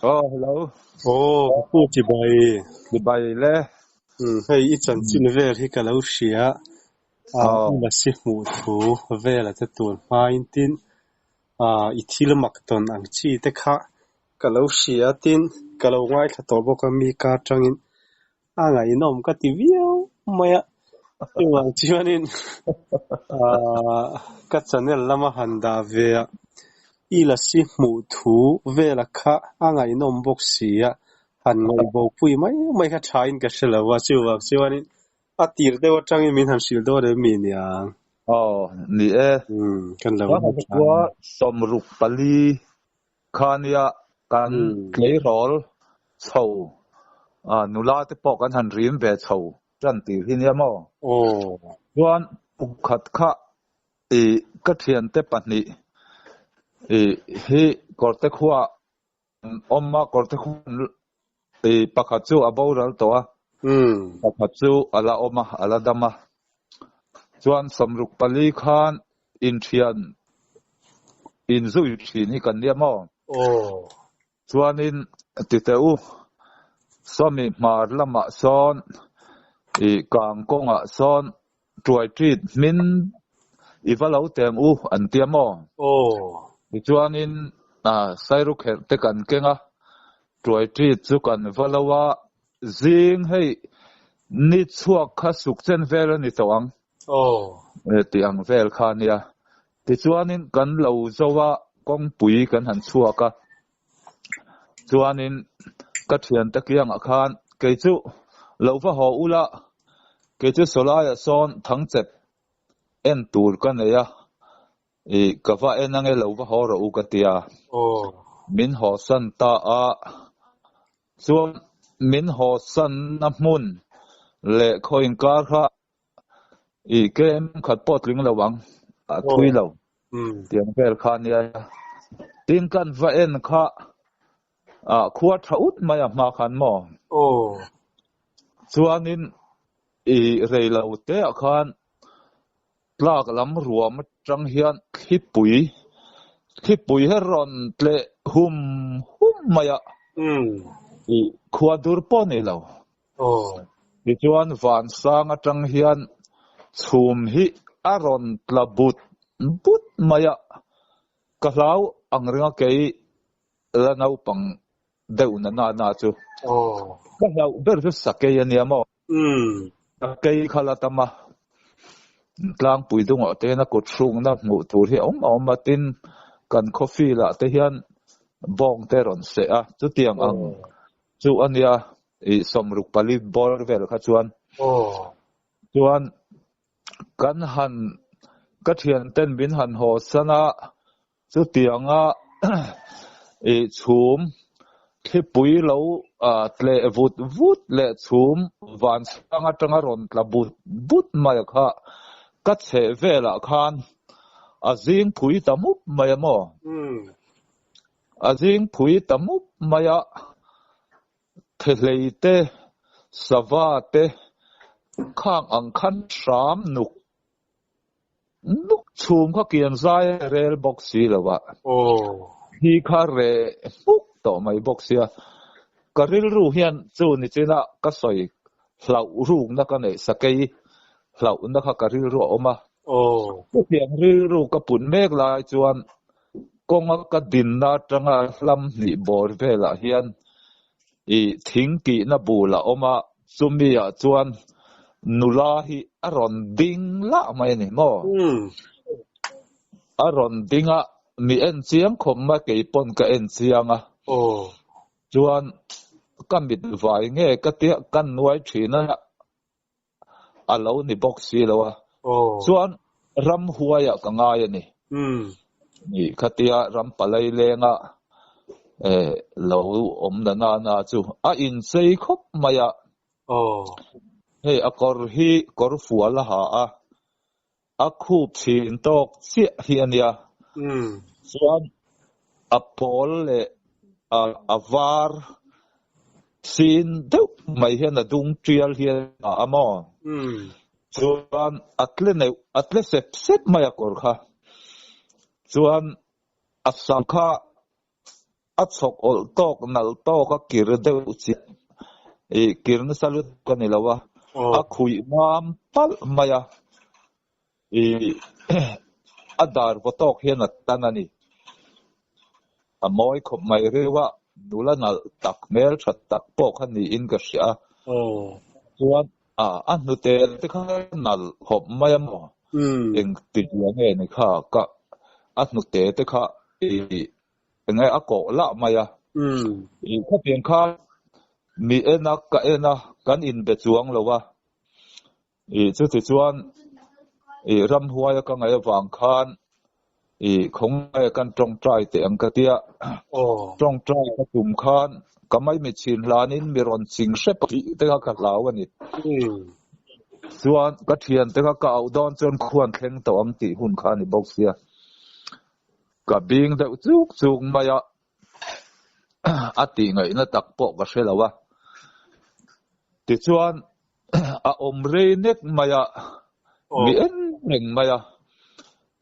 Aw hello. Aw ka pu chibai. Chibai le. Umm hei i chanchin vel hi ka lo hria a Aw. i lasi hmuh thu vel a te tun hmain tin ah i thil mak tawn ang chi te kha ka lo hria tin ka lo ngaithla tawh bawk a mi ka atangin a ngaihnawm ka ti viau mai a chuvang chuanin ah ka channel lama han dah ve a i lasi hmuh thu vela kha a ngaihnawm bawk si a han ngaihbo pui mai mai kha thain ka hre lo a chuvang chuanin a tir deuh atangin min han hrilh dawn em mi niang. Aw ni e. Umm kan lo Ka khua 64 Khania kan tleirawl chho nula te pawh kan han rim ve chho tan tih hi nia maw? Chuan pakhat kha i ka thiante pahnih i hi kawrte khua an awm a, kawrte khua i pakhat chu a boral tawh a, pakhat chu a la awm a, a la dam a. Chuan 64 khan inthian inzui thin hi kan nia maw? Chuanin ti teh u, sawmi hmar lamah sawn i kang kawngah sawn tuai ṭit hmin i va lo teng u an tia maw? Tichuanin sairukherh te kan keng a, tuai ṭit chu kan va lo a, zing hei ni chhuak kha suk chen vel a ni tawh ang tih ang vel kha a nia. Tichuanin kan lo zo a, kawngpui kan han chhuak a, chuanin ka thiante kiangah khan kei chu lo va haw ula, kei chu sawlaiah sawn thangchep en tur ka nei a, Ih, ka va en ange lo va haw rawh u ka ti a. Min haw san ta a, chuan min haw sanna hmun leh khaw inkar kha ih kem khat pawh tling lo ang, a thui lo tiang vel kha nia. Tin kan va en kha ah khua tha ut mai a hma khan maw? Chuanin ih rei lo te ah khan Tlak lam ruam atang hian thlipui, thlipui hi rawn tleh hum hum mai a, ih khua dur pawh a ni lo. Tichuan vansang atang hian chhum hi a rawn tla but but mai a, ka hlau ang ringa kei la naupang deuh na na na chu. Ka hlauh ber chu sakei a nia maw? Sakei kha la tam a, tlangpui dungah te hian a kut hrukna hmuh tur hi a awm a awm a, tin kan khawfil ah te hian bawng te rawn seh a, chutiang ang chu a nia ih 64 bawr vel kha chuan. Chuan kan han ka thian ten min han haw san a, Chutianga ih chhum thlipui lo tleh vut vut leh chhum vansang atanga rawn tla but but mai kha ka chheh velah khan a zing phui ta mup mai a maw? A zing phui ta mup mai a, thehlei te, sava te khang ang khan hram nuk Nuk chhum kha kian zai a rel bawk si lo a, hi kha reh hmuk tawh mai bawk sia, ka rilru hian chu nichin a ka sawi hlauh rukna ka neih sakei hlauhna kha ka rilru a awm a, chutiang rilru ka put mek lai chuan kawnga ka dinna atanga hlam hnih bawr velah hian Ih, thing tihna bul a awm a, chumi ah chuan nula hi a rawn ding lah mai a ni maw? A rawn ding a, mi en chiang khawp mai, kei pawn ka en chiang a. Chuan ka mit vai nge ka tia ka nuai thin a, a lo ni bawk si lo a, chuan ramhuai ah ka ngai a ni. Nih khatia ram palai lenga lo awm na na na chu a inchei khawp mai a. Hei a kawr hi kawr fual a ha a, a khup chhin tawk chiah hi a nia. Chuan a pawl leh a var sin deuh mai hian a dung tial hi a ha a maw? Chuan a tle neuh, a tle sep sep mai a kawr kha. Chuan a sam kha. A chhawk awlh tawk nalh tawk a kir deuh chiah ih kir nasa lutuk a ni lo a, a khuih mam palh mai a, ih a dar vaw tawk hian a tan a ni. A mawi khawp mai riau a, nula nalh tak hmel tha tak pawh kha niin ka hria a, chuan a hnute te kha nalh khawp mai a maw? Engti zia nge ni kha ka a hnute te kha ih Enge a kawh lah mai a. I khawpiang kha mi en a, ka en a, kan inbe chuang lo a. I chuti chuan i ramhuai a ka ngaih avang khan i khawngaih a kan tawngtai teh ang ka tia. Tawngtai ka tum khan ka maimi chhin hlanin mi rawn ching hrep a tih te kha ka hlau a ni. Chuan ka thiante kha ka auh dawn chuan khuan thleng tawh ang tih hun kha a ni bawk sia. Ka bing deuh chuk chuk mai a, a tih ngaihna tak pawh ka hre lo a. Tichuan a awm rei nek mai a, mi en reng mai a.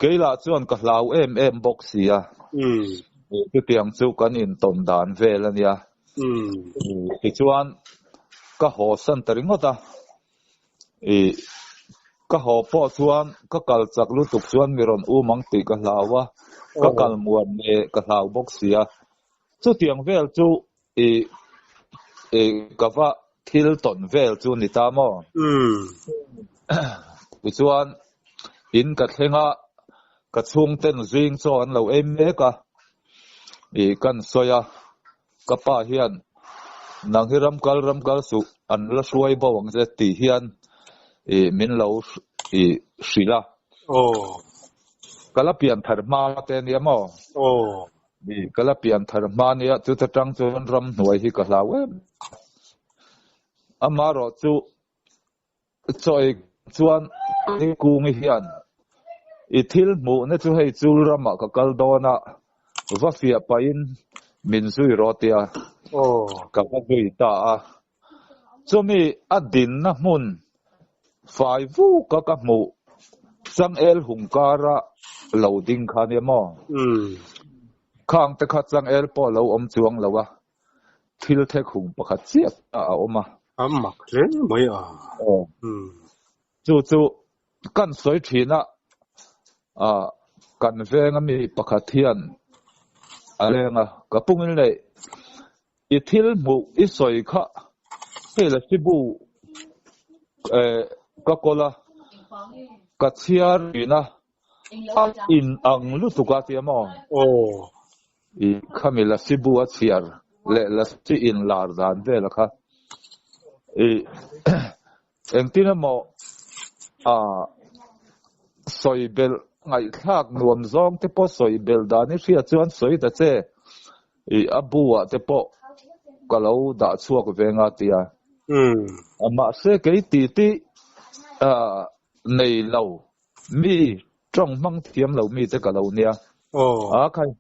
Keilah chuan ka hlau em em bawk si a. Chutiang chu kan intawn dan vel a nia. Tichuan ka haw san ta ringawt a. Ih, ka haw pawh chuan ka kal chak lutuk chuan mi rawn um ang tih ka hlau a, ka kal muan leh ka hlau bawk si a. Chutiang vel chu ih, ih, ka va thil tawn vel chu ni ta maw? Tichuan, in ka thleng a, ka chhungten zing chaw an lo ei mek a, ih, kan sawi a, Ka pa hian, Nang hi ram kal ram kal suh, an la hruai bo ang che tih hian ih min lo ih hrilh a. Aw. Ka la pian thar hma te ania maw? Aw. Ih ka la pian thar hma nia, chuta tang chuan ramhnuai hi ka hlau em. Amaherawh chu Chaw ei chuan Kungi hian i thil hmuhna chu hei chul ramah ka kal dawn a, va fiah pahin min zui rawh tia ka va zui ta a. Chumi a dinna hmun fai vuk a ka hmuh changel hung kara lo ding kha nia maw? Khang te kha changel pawh lo awm chuang lo a, Thil thek hung pakhat chiah a awm a. A mak hle mai a. Aw. Chu chu kan sawi thin a, kan venga mi pakhat hian a leng a, ka pungin leh i thil hmuh i sawi kha hei la sibu ka kawl a, ka chhiar thin a, a in ang lutuk a tia maw? Aw. I khami lasi bu a chhiar leh lasi in lar dan vel a kha i engtin emaw a sawi belh ngaihthlak nuam zawng te pawh sawi belh dan i hriat chuan sawi ta che i a bu ah te pawh ka lo dah chhuak ve nga tia mahse kei ti ti nei lo Mi tawng hmang thiam lo mi te ka lo nia. A khai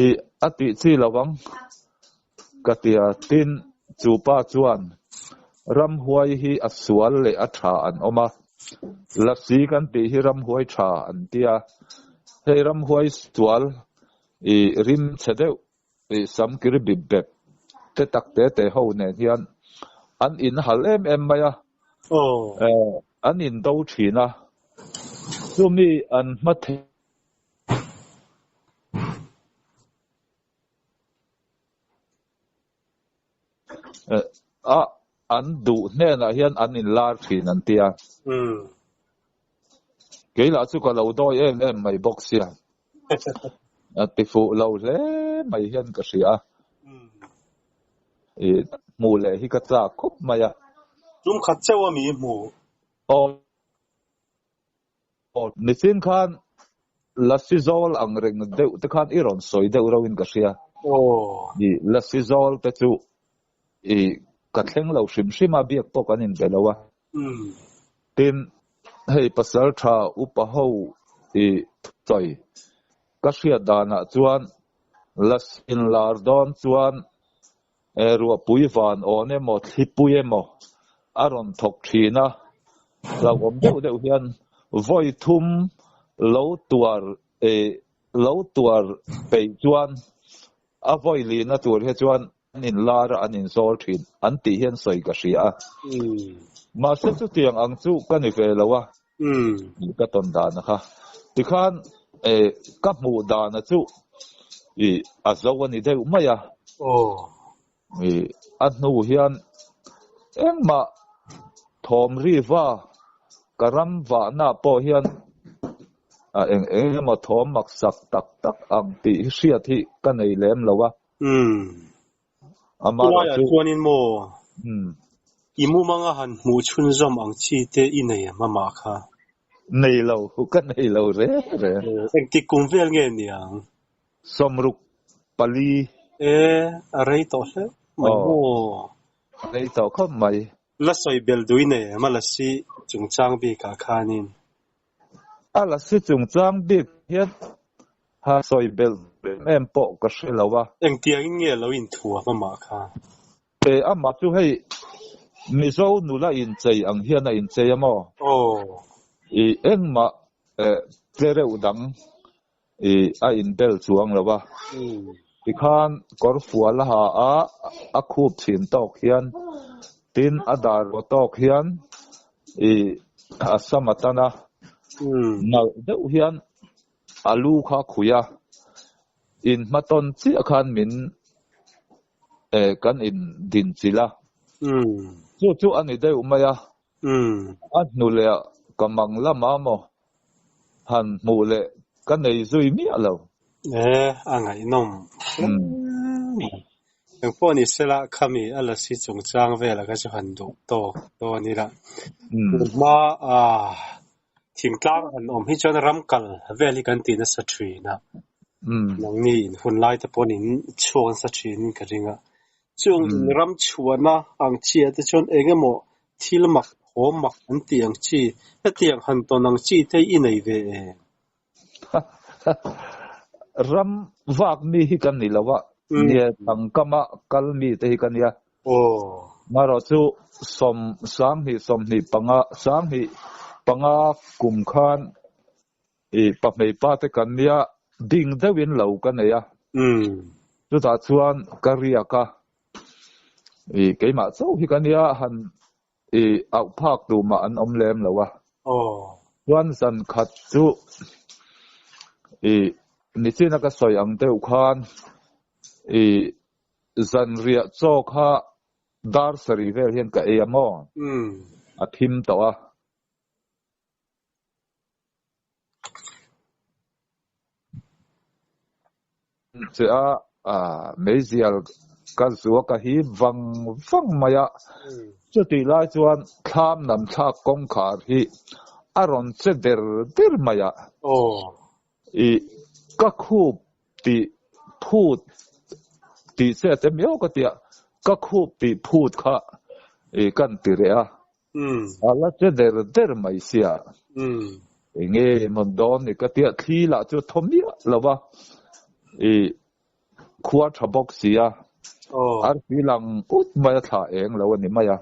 i a tih chi lo ang ka ti a, tin chu pa chuan ramhuai hi a sual leh a tha an awm a, lasi kan tih hi ramhuai tha an tia, hei ramhuai sual i rim chhe deuh i sam kir bip bep te tak te te ho nen hian an in hal em em mai a, an in do thin a, chumi an hma thei a an duh hnenah hian an in lar thin an tia. Kei lah chu ka lo dawi em em mai bawk sia. A ti fuh lo hle mai hian ka hria a. I hmuh leh hi ka chak khawp mai a. Tum khat chauh a mi hmu. Aw. Nichin khan Lasi zawl ang reng deuh te khan i rawn sawi deuh reuh in ka hria. I Lasi zawl te chu i ka thleng lo hrim hrim a, biak pawh kan inbe lo a. Tin, hei pasal tha upa ho i sawi ka hriat danah chuan Lasi inlar dawn chuan ruahpui van awn emaw thlipui emaw a rawn thawk thin a, hlauhawm deuh deuh hian vawi thum lo tuar lo tuar peih chuan. A vawi lihna tur hi chuan an inlar a, an inzawl thin an tih hian sawi ka hria a. Mahse chutiang ang chu ka ni ve lo a, ka tawn dana kha. Tikhan ka hmuh dana chu a zo a ni deuh mai a. A hnu hian engmah thawm riva ka ram vahna pawh hian a eng eng emaw thawm maksak tak tak ang tih hi hriat hi ka nei lem lo a. Amaherawhchu. Chulaiah chuanin maw i mumanga han hmuh chhunzawm ang chi te i nei em amah kha? Nei lo, ka nei lo reng reng. Engtik kum vel nge niang? 64. E, a rei tawh hle mai maw? A rei tawh khawp mai. La sawi bel dui nei em a lasi chungchang bikah khanin? A lasi chungchang bik hian ha sawi bel em em pawh ka hre lo a. Engtiangin nge lo inthuam amah kha? E, amah chu hei Mizo nula inchei ang hian a inchei a maw? Aw. I engmah tlereuh dang I a inbel chuang lo a, tikhan kawr fual a ha a, a khup chhin tawk hian, tin a dar rawh tawk hian i a sam a tan a, nalh deuh hian a lu kha a khuih a, in hmatawn chiah khan min kan in din chilh a, chu chu a ni deuh mai a, A hnu leh ah ka mang lamah maw han hmuh leh ka nei zui miah lo. E, a ngaihnawm hle mai. Engpawh ni sela khami a lasi chungchang velah kha chu han duh tawk dawn ila. Hma a thingtlang han awm hi chuan ram kal vel hi kan ti nasa thin a. Nangni in hun lai te pawhin in chhuak nasa thin ka ring a. Chung in ram chhuahna ang chiah te chuan eng emaw thil mak thawm mak an tih ang chi, hetiang han tawn ang chi te i nei ve em? Ram vak mi hi kan ni lo a, nia tangkama kal mi te hi ka nia. Marawh chu sawm sanghnih sawmhnih panga sanghnih panga kum khan I pahmei pa te kan nia ding deuhin lo ka nei a. Chutah chuan ka riak a. I keimah chauh hi ka nia han i auh phak tumah an awm lem lo a. Chuan zan khat chu i nichina ka sawi ang deuh khan i zan riah chaw kha dar sarih vel hian ka ei a maw? A thim tawh a. Che a, meizial ka zua ka hip vang vang mai a, chutih lai chuan thlam nam thlak kawngkhar hi a rawn che der der mai a, i ka khup tih phut tih che te miau ka tia, ka khup tih phut kha i kan ti reh a. A la che der der mai sia. Enge maw dawn ni ka tia thli lah chu thaw miah lo va, i khua tha bawk sia, arsi lang ut mai a thlah eng lo a ni mai a.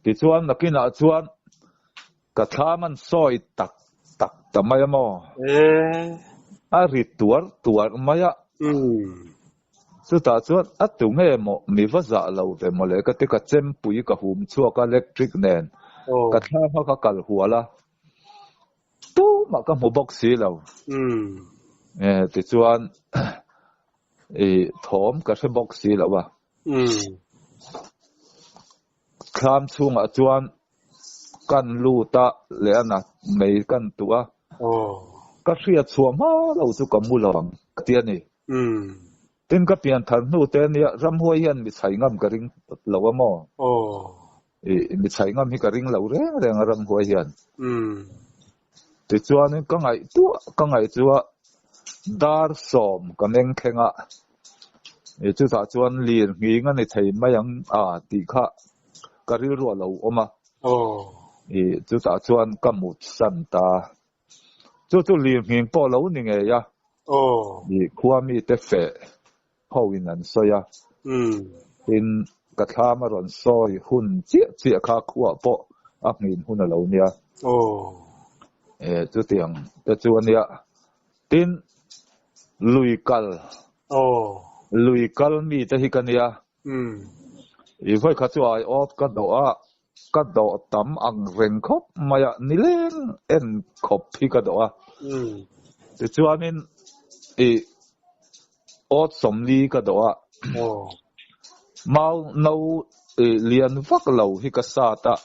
Tichuan nakinah chuan ka thlam an sawi tak tak ta mai a maw? A ri tuar tuar mai a. Chutah chuan a tu nge maw mi va zah lo ve maw le ka ti ka chempui ka hum chhuak a electric nen ka thla hma ka kal hual a tumah ka hmu bawk si lo e tichuan i thawm ka hre bawk si lo a thlam chhungah chuan kan lut a leh a na mei kan tuh a ka hriat chhuah hma lo chu ka mu lo ang ka ti a ni. Tin ka pian thar hnu te ania ramhuai hian mi chhai ngam ka ring lo a maw? I mi chhai ngam hi ka ring lo reng reng a ramhuai hian. Tichuanin ka ngaihtuah ka ngaihtuah dar sawm ka meng thleng a, i chutah chuan lir nghing a ni thei mai ang a tih kha ka rilru a lo awm a, i chutah chuan ka mut san ta. Chu chu lir nghing pawh lo ni ngei a, i khua mite feh ho in an sawi a, tin ka thlam a rawn sawi hun chiah chiah kha khuah pawh a nghin hun a lo nia. E chutiang te chu a nia. Tin lui kal. Lui kal mi te hi ka nia. I vawi khat chu ai awt ka dawh a, ka dawh tam ang reng khawp mai a, nileng en khawp hi ka dawh a. Tichuanin i awt 40 ka dawh a, mau no lian vak lo hi ka sat a,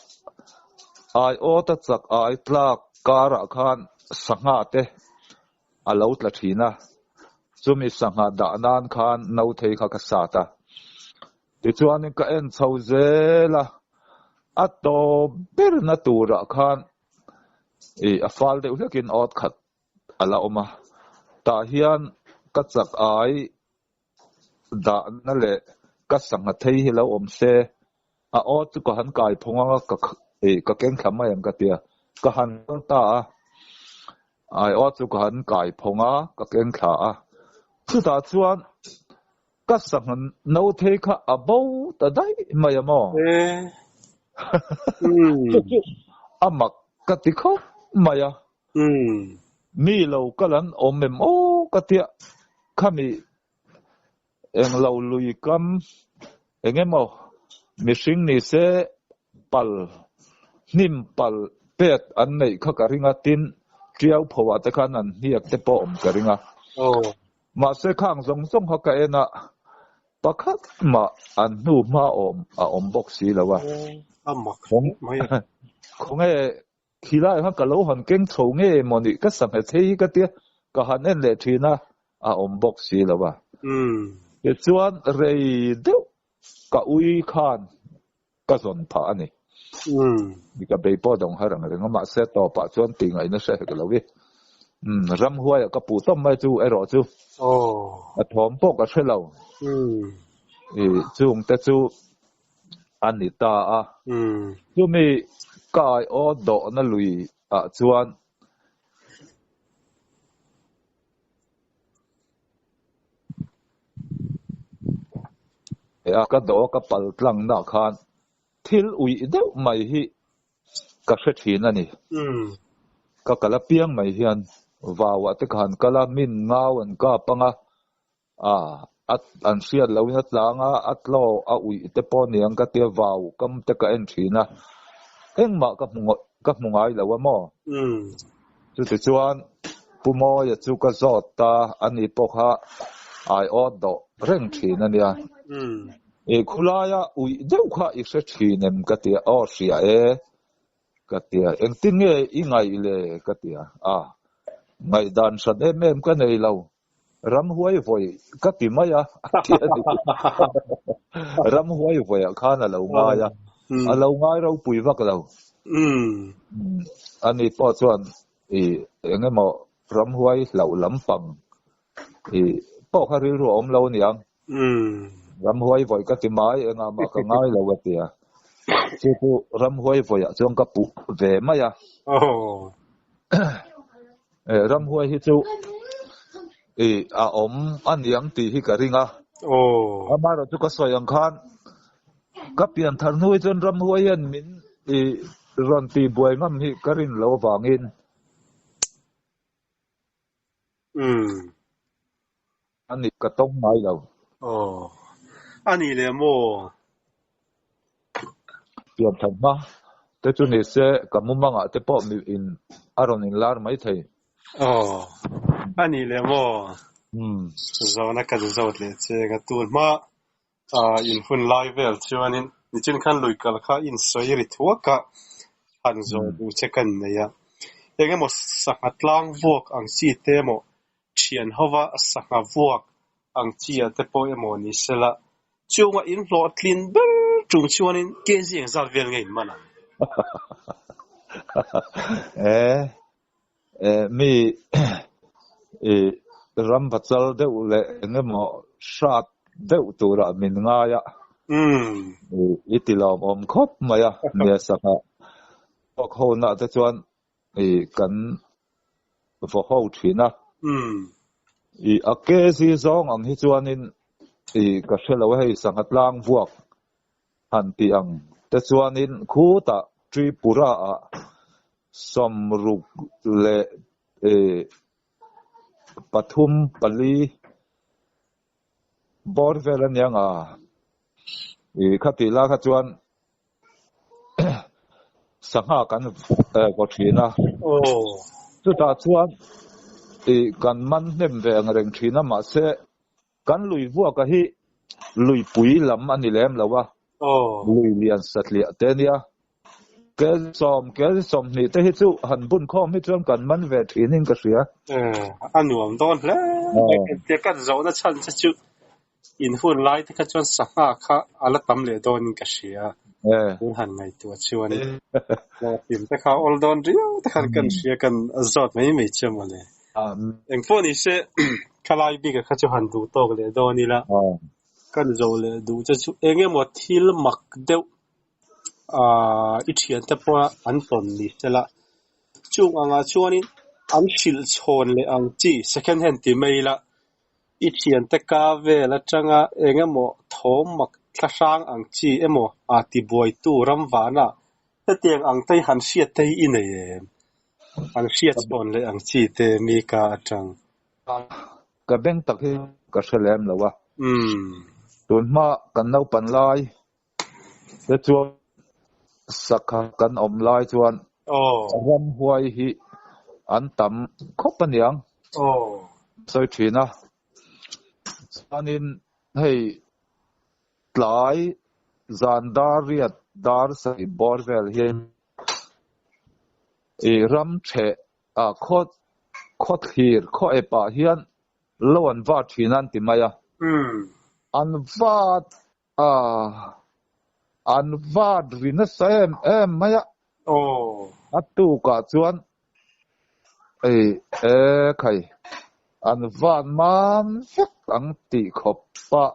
ai awt a chak ai tlak karah khan sangha te a lo tla thin a, chumi sangha dah nan khan no thei kha ka sat a. Tichuanin ka en chho zel a, a tawp berna turah khan ih a fal deuh hlekin awt khat a la awm a. Tah hian ka chak ai dahna leh ka sangha thei hi lo awm se, a awt chu ka han kai phawng anga ka ih ka keng thla mai ang ka ti a, ka han kal ta a, ai awt chu ka han kai phawng a, ka keng thla a. Chutah chuan Ka sangha no thei kha a bo ta daih mai a maw? Chu chu a mak ka ti khawp mai a. Mi lo kal an awm em aw ka tia khami englo lui kam eng emaw mihring ni se pal hnim pal pet an neih kha ka ring a tin tiau pho ah te khan an hniak te pawh awm ka ring a. Mahse khang zawng zawng kha ka en a, pakhat mah an hnu hma awm a awm bawk si lo a. A mak hle mai a. Khawnge khilai khan ka lo han keng chho nge maw nih ka sa nghet hei hi ka tia ka han en leh thin a, a awm bawk si lo a. Tichuan rei deuh ka ui khan ka zawn phah a ni. Mi ka bei pawh dawng har ang reng a, mahse tawpah chuan tih ngaihna hre hek lo i. Ramhuaiah ka puh tawp mai chu erawh chu a thawm pawh ka hre lo. I chungte chu a ni ta a. Chumi ka aiaw dawhna lui ah chuan A ka dawh a ka pal tlang nah khan thil uih deuh mai hi ka hre thin a ni. Ka kal apiang mai hian vauah te ka han kal a, min ngau an kap ang a, a an hriat lohin a tlang a, a tlaw a uih te pawh aniang ka tia vau kam te ka en thin a, engmah ka hmu ka hmu ngai lo a maw? Chutichuan Pu Mawia chu ka zawt ta, ani pawh kha aiawt dawh reng thin a nia. I khulaia uih deuh kha i hre thin em ka ti a, aw hria e ka ti a, engtin nge i ngaih le ka ti a, a ngaihdan hran em em ka nei lo, Ramhuai vawi ka ti mai a, a ti a ni. Ramhuai vawiah khan a lo ngai a, a lo ngai ropui vak lo. Ani pawh chuan i eng emaw ramhuai hlauh lampang i pawh kha rilru a awm lo aniang. Ramhuai vawi ka ti mai, engah mah ka ngai lo a ti a. Chu chu ramhuai vawiah chuan ka puh ve mai a. Ramhuai hi chu i a awm aniang tih hi ka ring a. Amaherawh chu ka sawi ang khan ka pian thar hnu hi chuan ramhuai hian min i rawn tih buai ngam hi ka rin loh avangin. Ani ka tawng ngai lo. Aw. Ani le maw? Pian that hma te chu ni se ka mumangah te pawh mi in a rawn in lar mai thei. Aw. Ani le maw? Zona kan zawt leh che ka tun hma in hun lai vel chuanin nichin khan lui kal kha in sawi ri thuak a han zawh duh che kan nei a. Engemaw sangha tlang vuak ang chi te emaw Thian hova sangha vuak ang chi ah te pawh emaw ni sela, chunga in hlawhtlin ber tum chuanin kg engzat vel nge in man ang? E, mi i ram pachal deuh leh engemaw hrat deuh turah min ngai a, i ti lawmawm khawp mai a, nia sangha vuak ho nah te chuan I kan vaw ho thin a. I a kg zawng ang hi chuanin i ka hre lo hei sangha tlang vuak han tih ang te chuanin khutah Tripura ah 63 leh i 3 4. Bawr vel aniang a, i khatih la kha chuan sangha kan vaw thin a. Chutah chuan i kan man hnem ve ang reng thin a, mahse kan lui vuaka hi luipui lam a ni lem lo a, lui lian satliah te a nia. Kelsawm, kelsawm hnih te hi chu han bun khawm hi chuan kan man ve thin in ka hria. A nuam dawn hle mai kan tia kan zawhna chhan che chu in hun lai te kha chuan sangha kha a la tam leh dawn in ka hria. Tun han ngaihtuah chuan hlawhtlin te kha a awl dawn riau te khan kan hria kan zawt mai mai che mawle. Engpawh ni se khalai bik ah kha chu han duh tawk leh dawn ila kan zawh leh duh che chu eng emaw thil mak deuh Ahh i thiante pawha an tawn ni sela chung angah chuanin an hrilh chhawn leh ang chi second hand ti mai ila i thiante ka vel atanga eng emaw thawm mak thla hrang ang chi emaw a tibuaitu ram vana hetiang ang te hi han hriat te hi i nei em? An hriat chhawn leh ang chi te mi ka atang. Ka beng tak hi ka hre lem lo a. Tunhma kan naupan lai Te chuan sakha kan awm lai chuan ramhuai hi an tam khawp aniang sawi thin a. Chuanin hei tlai zan dar riat dar sarih bawr vel hian i ram theh a khaw khaw thlir khaw epah hian lo an vat thin a an ti mai a. An vat A, an vat ri nasa em em mai a. A tukah chuan ei e khai, an vat mam vek ang tih khawp a.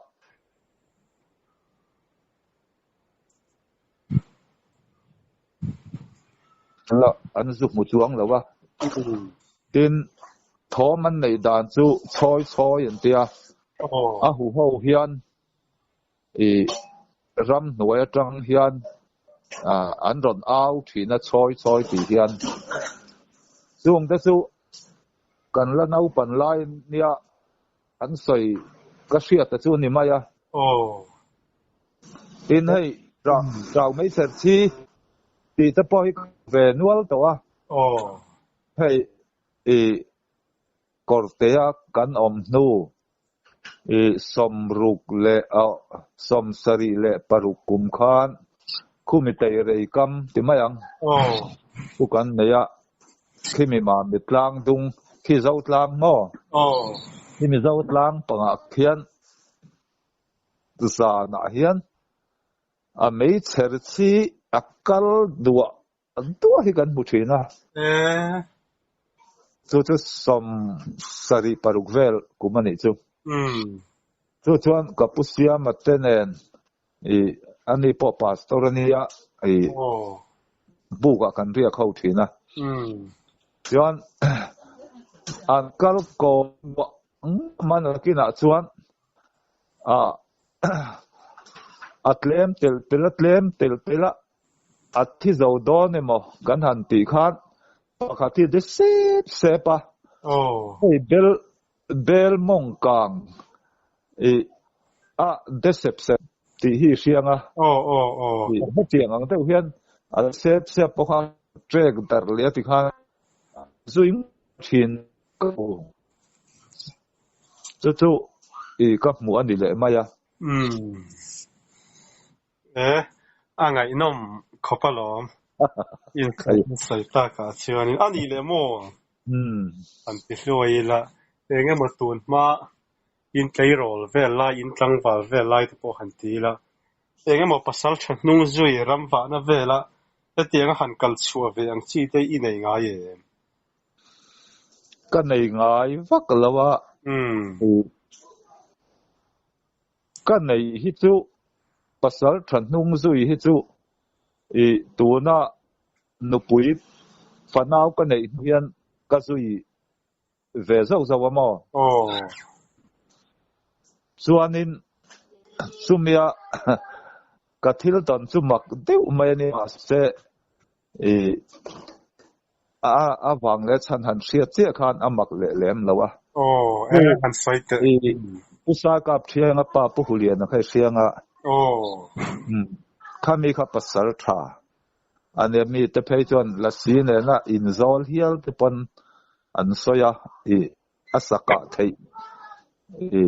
La, an zu hmu chuang lo a. Tin, thawm an neih dan chu chhawi chhawi an ti a. A huho hian I ramhnuai atang hian an rawn au thin a chhawi chhawi tih hian chung te chu kan la naupan lai nia an sawi ka hriat ta chu a ni mai a. Tin hei Ṭau mai serchhi tih te pawh hi ka ve nual tawh a. Hei i Kawrtea kan awm hnu i sawmruk leh sawmsarih leh paruk kum khan khumi teirei kam ti mai ang chu kan nei a, khimi mami tlang dung khi zo tlang maw? Khimi zo tlang pangah khian zanah hian a meichher chi a kal duah An tuah hi kan hmu thin a. Chu chu 76 vel kum a nih chu. Chu chuan ka pu Siama te nen i ani pawh pastor a nia i buk ah kan riak ho thin a. Chuan an kal ko man nakinah chuan a tlem telh telh a tlem telh telh a. A thi zo dawn emaw kan han tih khan pakhat hi de sep sep a, hei bel bel mawng kang i a de sep sep tih hi i hriang a, hetiang ang deuh hian a sep sep pawh khan trek darh leh a ti khan zui thin ka hmu. Chu chu i ka hmuh a ni leh mai a. E, a ngaihnawm khawp alawm. In sawi takah chuanin a nih leh maw? An ti hluai ila, eng emaw tun hma in tleirawl vel lai, in tlangval vel lai te pawh han ti ila, eng emaw pasal tha hnung zui ram vahna vela hetianga han kal chhuah ve ang chi te i nei ngai em? Ka nei ngai vak lo a. Ka neih hi chu pasal tha hnung zui hi chu i tuna nupui fanau ka neih hnu hian ka zui ve zauh zauh a maw? Chuanin chumia ka thil tawn chu mak deuh mai a ni mahse i a vang leh chhan han hriat chiah khan a mak leh lem lo a. Aw, eng han sawi teh. Pu Saikap Thianga pa Pu Huliana kha i hriang a. Aw. Umm. Khami kha pasal tha a nia mi te phei chuan lasi nena inzawl hial te pawn an sawi a i a sakah theih i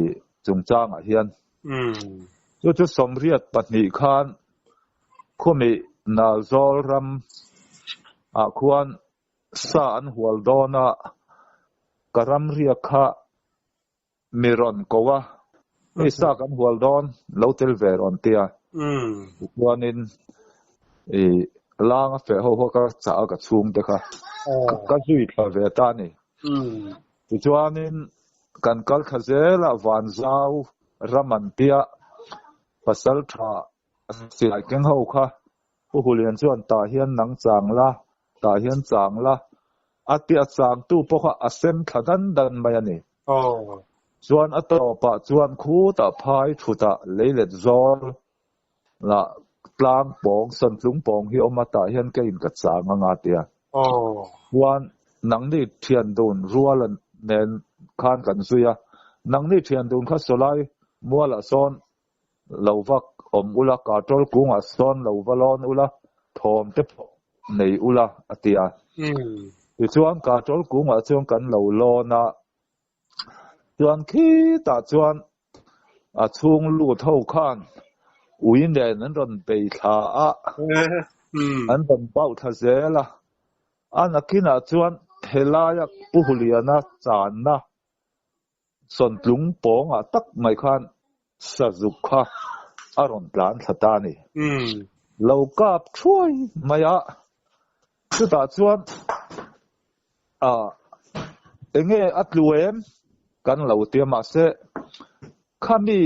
chungchangah hian. Umm. Chu chu 82 khan khumi Nalzawl ram ah khuan sa an hual dawn a, ka ram riak kha mi rawn ko a, hei sa kan hual dawn lo tel ve rawn tia. Tichuanin i lang a feh ho ho ka chah a ka chhung te kha ka zui thla ve ta a ni. Tichuanin kan kal thla zel a Vanzau ram an tia pasal tha Silai keng ho kha Pu Hulian chuan tah hian nang chang la, tah hian chang la, a ti a changtu pawh kha a sem thla dan dan mai a ni. Chuan a tawpah chuan khutah phai thutah leilet zawl lah tlang pawng, sawntlung pawng hi awm a, tah hian ka in ka chang anga a ti a. Chuan nangni thian dun rual nen khan kan zui a, nangni thian dun kha sawlai mualah sawn Lo vak awm ula, Kaṭawl kungah sawn lo va lawn ula, thawm te pawh nei ula, a ti a. Tichuan, Kaṭawl kungah chuan kan lo lawn a, chuan khitah chuan a chhung lut ho khan ui nen an rawn bei thla a, an rawn bauh thla zel a. A nakinah chuan helaia Pu Huliana channa Sawntlung pawngah tak mai khan sazuk kha a rawn tlan thla ta a ni. Lo kap thuai mai a, chutah chuan ah enge a tlu em kan lo ti a, mahse khami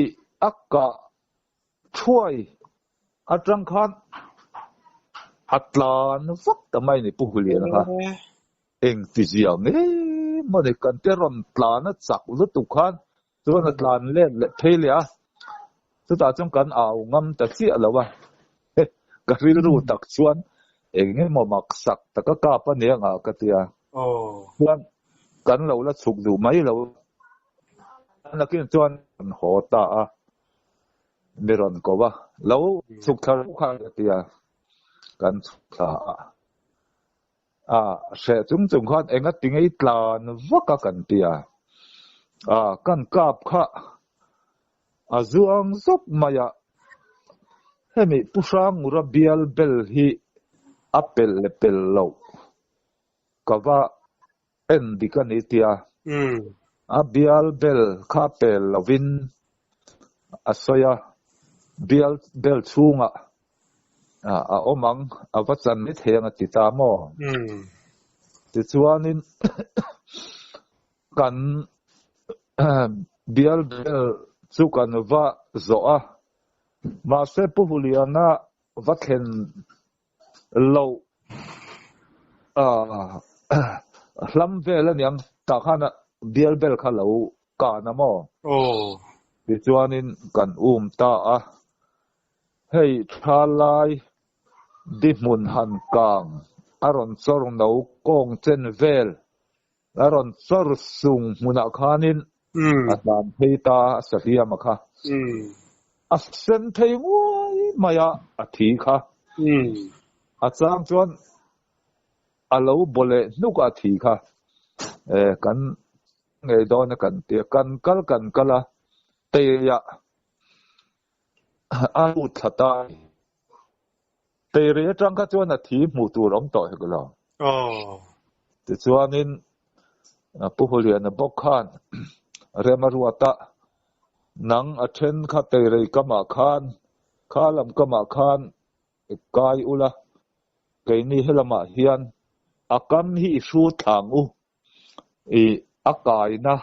a kah thuai atang khan a tlan vak ta mai a ni Pu Huliana kha. Engti zia nge maw ni kan te rawn tlan a chak lutuk khan chuan a tlan let leh phei leh a, chutah chuan kan au ngam ta chiah lo a, ka rilru tak chuan eng emaw mak sak taka kap a nia ngah ka ti a, chuan kan lo la chhuk duh mai lo a, nakin chuan kan haw ta a, mi rawn ko a, lo chhuk thla reuh kha ka ti a, kan chhuk thla a. A, hreh chung chung khan enga ti ngei tlan vak a kan ti a, a kan kap kha a zuang zawk mai a, hemi Pu Hrangura bial bel hi a pel leh pel loh ka va en dik a ni tia, a bial bel kha pel lovin a sawi a, bial bel chhungah a awm ang, a va chan mai thei ang a ti ta maw? Tichuanin kan bial bel chu kan va zawh a, mahse Pu Huliana va thlen loh hlam vel a niang tah khan bial bel kha lo kan a maw? Tichuanin kan um ta a, hei thalai di hmun han kang a rawn chawr no kawng chen vel a rawn chawr sung hmunah khanin a tlan phei ta a sahliam a kha. A sen thei nguai mai a, a thi kha. A chang chuan a lo baw leh hnuk a thi kha. E, kan ngei dawn a kan ti a, kan kal kan kal a, teiah a lut thla ta a ni. Teirei atang kha chuan a thi hmuh tur awm tawh hek lo. Tichuanin Pu Huliana bawk khan rem a ruat a, nang a then kha teirei kamah khan, kha lam kamah khan kai ula, keini helamah hian a kam hi i hru thlang u, i a kaina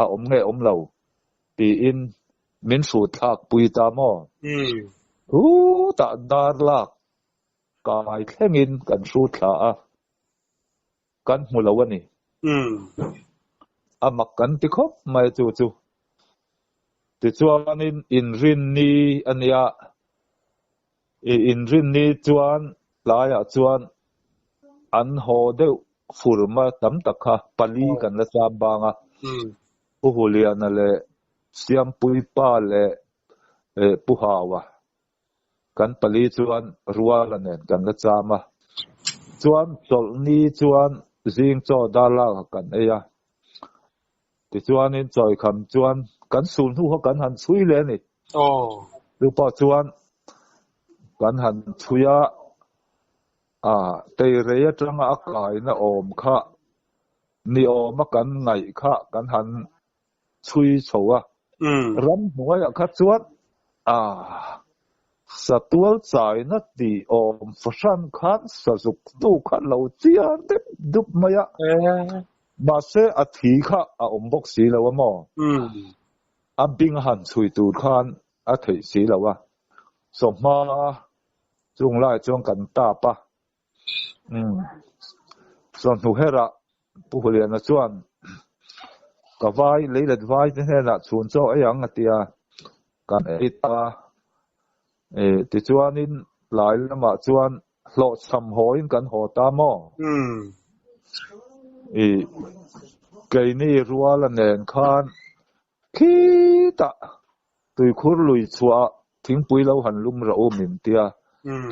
a awm nge awm lo tiin min hrut thlak pui ta maw? Chutah dar lak kai thlengin kan hrut thla a, kan hmu lo a ni. A mak kan ti khawp mai chu chu. Tichuanin inrinni a nia, i inrinni chuan tlaiah chuan an haw deuh furma tam tak kha pali kan la cham bang a, Pu Huliana leh. Siampuipa leh Pu Haua kan pali chuan Ruala nen kan la cham a. Chuan chawlhni chuan zing chaw dar lakah kan ei a. Tichuanin chawikham chuan kan sul hnu kha kan han chhui leh a ni. Chu pawh chuan kan han chhui a, teirei atanga a kaina awm kha ni awma kan ngaih kha kan han chhui chho a. Ramhnuaiah kha chuan satual chaina tih awm fahran khan sazuk hnu kha lo chiar dep dup mai a. Mahse a thi kha a awm bawk si lo a maw? A bing a han chhui tur khan a theih si lo a. Sawhma chung lai chuan kan tap a. Sawhnu herah Pu Huliana chuan ka vai leilet vai te hnenah chhun chaw ei ang a ti a, kan ei ta a. Tichuanin tlai lamah chuan hlawhchham hawiin kan haw ta maw? Keini ruala nen khan khitah tuikhur lui chhuah thingpui lo han lum rawh u min tia,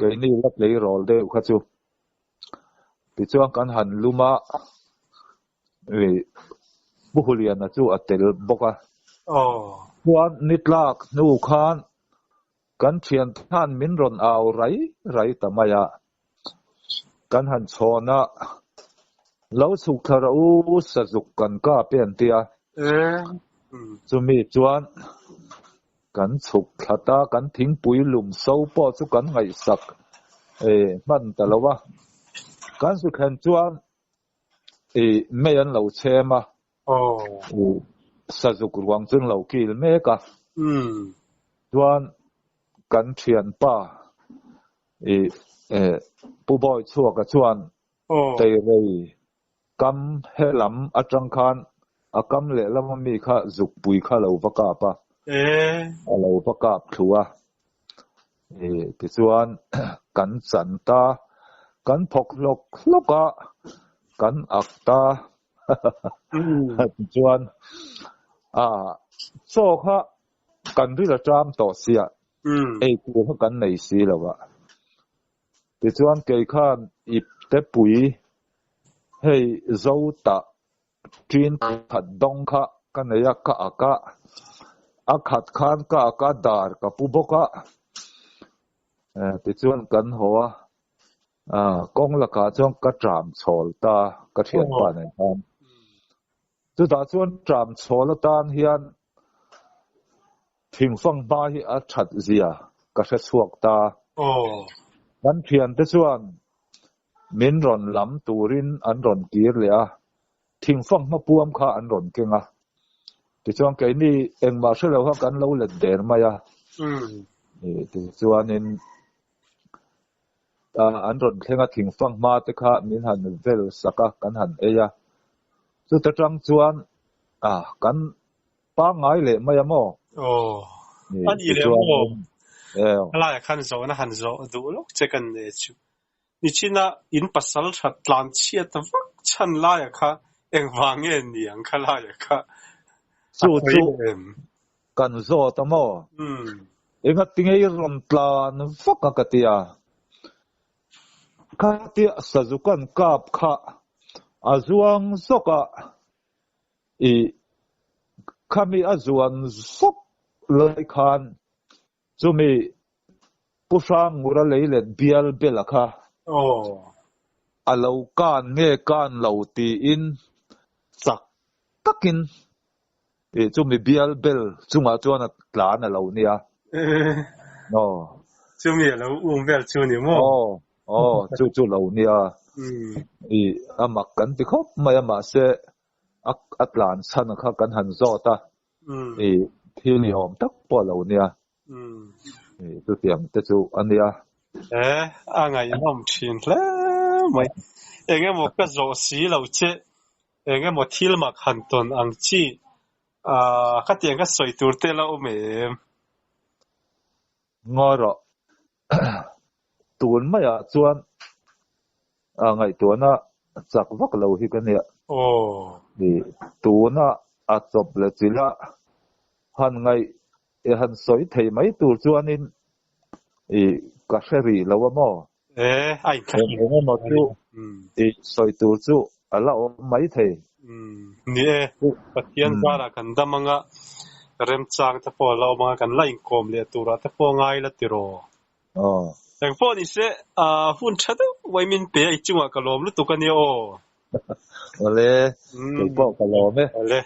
keini la tleirawl deuh kha chu. Tichuan kan han lum a, Pu Huliana chu a tel bawk a. Chuan ni tlak hnu khan kan thian khan min rawn au rai rai ta mai a. Kan han chhawn a, lo chhuk thla rawh u, sazuk kan kap e an ti a. Chumi chuan kan chhuk thla ta, kan thingpui lum so pawh chu kan ngaihsak hman ta lo a. Kan su thlen chuan mei an lo chhem a, sazuk ruang chu an lo kil mek a. Chuan kan thianpa Pu Bawichhuaka chuan Teirei kam he lam atang khan a kam lehlam ami kha zukpui kha lo va kap a, a lo va kap thlu a. Tichuan kan chan ta, kan phawk hlawk hlawk a, kan ak ta. Tichuan chaw kha kan ril a ṭam tawh sia, ei tur kha kan nei si lo a. Tichuan kei khan ipte pui hei zo tah ṭin khat dawng kha ka nei a, ka ak a, a khat khan ka ak a, dar ka pu bawk a. Tichuan kan haw a, kawng lakah chuan ka ṭam chhawl ta ka ṭhianpa nen khan. Chutah chuan ṭam chhawl atan hian thingfang hma hi a ṭhat zia ka hre chhuak ta. Kan ṭhiante chuan min rawn lam turin an rawn kir leh a, thingfang hma puam kha an rawn keng a. Tichuan keini engmah hre lo kha kan lo let der mai a. Tichuanin an rawn thleng a, thingfang hma te kha min han vel sak a, kan han ei a. Chuta tang chuan kan pangngai leh mai a maw? Aw, a nih leh maw? A laiah khan zawhna han zawh duh lawk che kan nei chu. Nichina in pasal that tlan chhiat vak chhan laiah kha engvang nge ni ang kha laiah kha a sawi em? Kan zawt a maw? Engati nge i rawn tlan vak a ka ti a. Khatia Sazukan kap kha a zuang zawk a, i khami a zuan zawk lai khan chumi Pu Hrangngura leilet bial bela kha a lo kan nge kan lo tiin chak takin Ih chumi bial bel chungah chuan a tlan a lo nia. Aw. Chumi a lo um vel chu ni maw? Aw, aw, chu chu lo nia. Ih a mak kan ti khawp mai a mahse a a tlan chhan kha kan han zawt a. Ih thil ni awm tak pawh a lo nia. Ih chutiang te chu a nia. E, a ngaihnawm thin hle mai. Eng emaw ka zawh si lo che. Eng emaw thil mak han tawn ang chi ah khatiang ka sawi tur te la awm em? Ngawi rawh. Tun maiah chuan ngaihtuahna chak vak lo hi ka nia. Aw. Tuna a chawp leh chilh a. han ngaih i han sawi thei mai tur chuanin i ka hre rih lo a maw? E, a inthlak Eng eng emaw chu i sawi tur chu a la awm mai thei. Ni e, Pathian zarah kan dam anga remchang te pawh a la awm anga kan la inkawm leh turah te pawh ngai la tiraw. Aw. Engpawh ni se, hun tha deuh mai min pe a i chungah ka lawm lutuk a nia aw. Awle, keipawh ka lawm e. Awle.